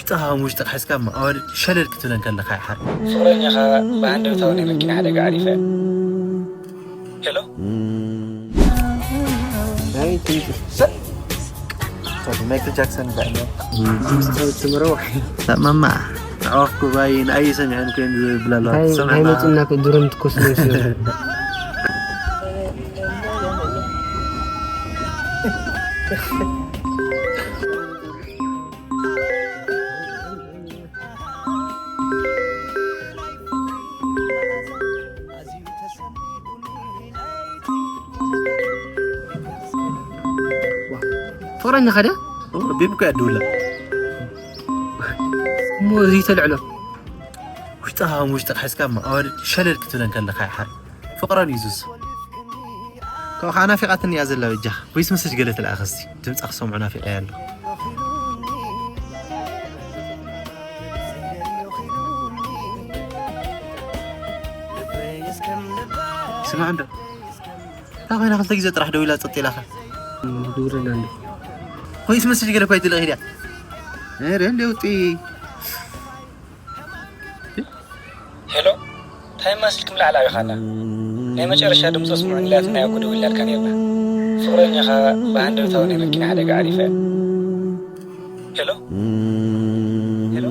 ጸሃም ውሽጥኻ ሒዝካ መኣወድ ሸለል ክትብለን ከለኻ ይሓር። ፍቕረኛኻ ብሃንደበታዊ ናይ መኪና ሓደጋ ዓሪፈ። ሄሎ? ናይ ትምጽእ። ሰብ? ሰብ ማይክል ጃክሰን ይበሃል። ትምረው። ማማ። ኣዋፍ ጉባኤ ንኣየ ሰሚዐን ኮይን ዝብላ ኣለዋ። እንታይ ትሰምዕና? መጽና ድሮም ትኮስ ነው ሲሆን። ፍቕረኛኻ ድያ? ቢብካ እያ ድውላ። እሞ እዚ ተልዕሎ። ውሽጥኻ ከም ውሽጥኻ ሒዝካ መኣወድ ሸለል ክትብለን ከለኻ ይሓር። ፍቕረን እዩ ዙዝ። ካብኡ ከዓ ናፊቓትኒ እያ ዘላ በጃኻ። ቮይስ መሰጅ ገለ ትልኣኸ እስቲ። ድምጻ ክሰምዖ ናፊቐ እያ ኣለኹ። ስማዕ እንዶ። እንታይ ኮይና ክልተ ግዜ ጥራሕ ደው ኢላ ጸጥ ኢላኻ? ድውልና እንዶ። ኮይስ መስል ገለ እኳ ይትልቕ ሂድያ። ኧረ እንደ ውጢ። ሄሎ፣ ታይማ ስልኪ ምልዓል ኣቢኻና። ናይ መጨረሻ ድምፂ ስምዑ ኢላትና እኮ ደዊልናልካ ነይርና። ፍቕረኛኻ ብሃንደበታዊ ናይ መኪና ሓደጋ ዓሪፈ። ሄሎ? ሄሎ?